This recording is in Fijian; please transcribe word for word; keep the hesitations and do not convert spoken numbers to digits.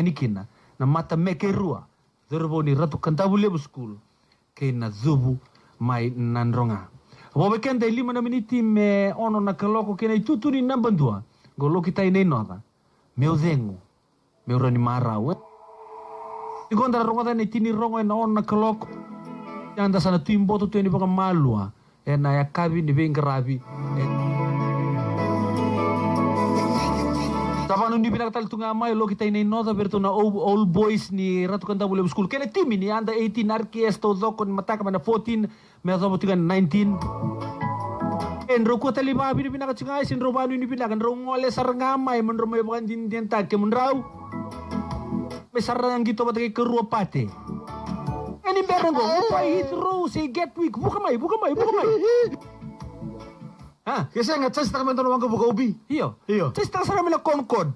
Ni kina na matameke e rua, cauravou ni Ratu Kadavulevu School kei na Cuvu mai Nadroga. Vo vei keda e lima na miniti me ono na kaloko kei na itutu ni naba dua. Qo Lokitai Nainoca, Meu Cegu, Meu Rawa ni Marau, e. Tiko da na rogoca na itini rogo ena ono na kaloko. Ia da sa na tui boto tu yani vakamalua ena yakavi ni veiqaravi. E, sa vakanuinui vinaka tale tu ga mai o Lokitai Nainoca vei iratou na old, old boys ni Ratu Kadavulevu School kei na timi ni under eighteen R K S taucoko ni mataka mai na fourteen me yacova tiko ena nineteen. E, drau kua tale vakavinavinaka tiko ga, e, se drau vakanuinui vinaka, drau gole sara ga mai mo drau mai vakadinadinataki kemudrau. Me sara na qito vata kei Karua Pate. E, ni bera qo, Upa Heathrow se Gatwick, vuka mai, vuka mai, vuka mai. A? Ke sega, chase taka mai dua na waqavuka ubi. Io. Io. Chase taka sara mai na Concorde.